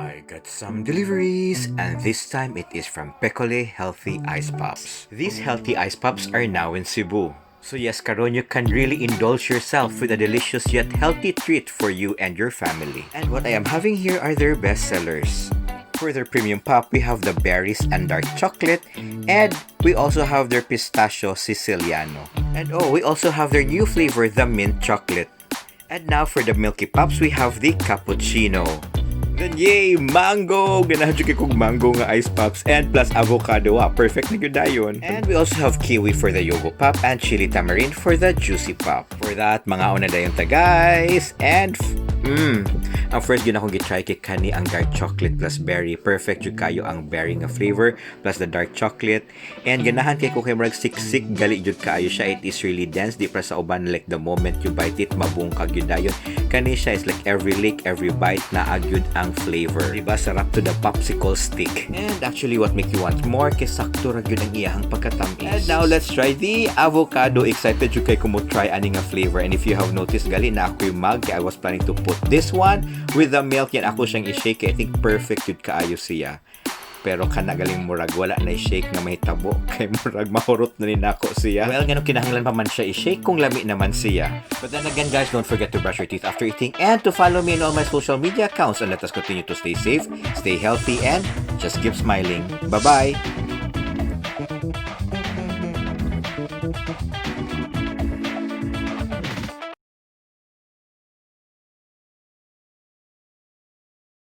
I got some deliveries, and this time it is from Pecole Healthy Ice Pops. These healthy ice pops are now in Cebu. So yes, karon you can really indulge yourself with a delicious yet healthy treat for you and your family. And what I am having here are their best sellers. For their premium pop, we have the berries and dark chocolate, and we also have their pistachio siciliano. And oh, we also have their new flavor, the mint chocolate. And now for the milky pops, we have the cappuccino. Then yay, mango! Ganahan jud kog mango nga ice pops and plus avocado. Ah, perfect na gyud dayon. And we also have kiwi for the yogo pop and chili tamarind for the juicy pop. For that, mangaon na dayon ta, guys. And ang first gyud akong gi-try kay kani ang dark chocolate plus berry. Perfect jud kayo ang berry nga flavor plus the dark chocolate. And ganahan kay ko kay murag siksik gali jud kaayo siya. It is really dense. Di pa sa uban, like the moment you bite it, mabungkag gyud dayon. Kani siya is like every lick, every bite naa gyud ang flavor. Diba sarap to the popsicle stick? And actually, what make you want more kay sakto ra gyud ang iyahang pagkatamis. And now let's try the avocado. Excited jud kay ko mo try ani nga flavor. And if you have noticed, gali naa ko'y mug kay I was planning to put this one with the milk yan ako siyang i-shake. I think perfect jud kaayo siya. Pero kana galing murag wala na i-shake nga mahitabo kay murag mahurot na ni nako siya. Well, ngano kinahanglan pa man siya i-shake kung lami naman siya? But then again, guys, don't forget to brush your teeth after eating and to follow me on all my social media accounts, and let us continue to stay safe, stay healthy, and just keep smiling. Bye-bye!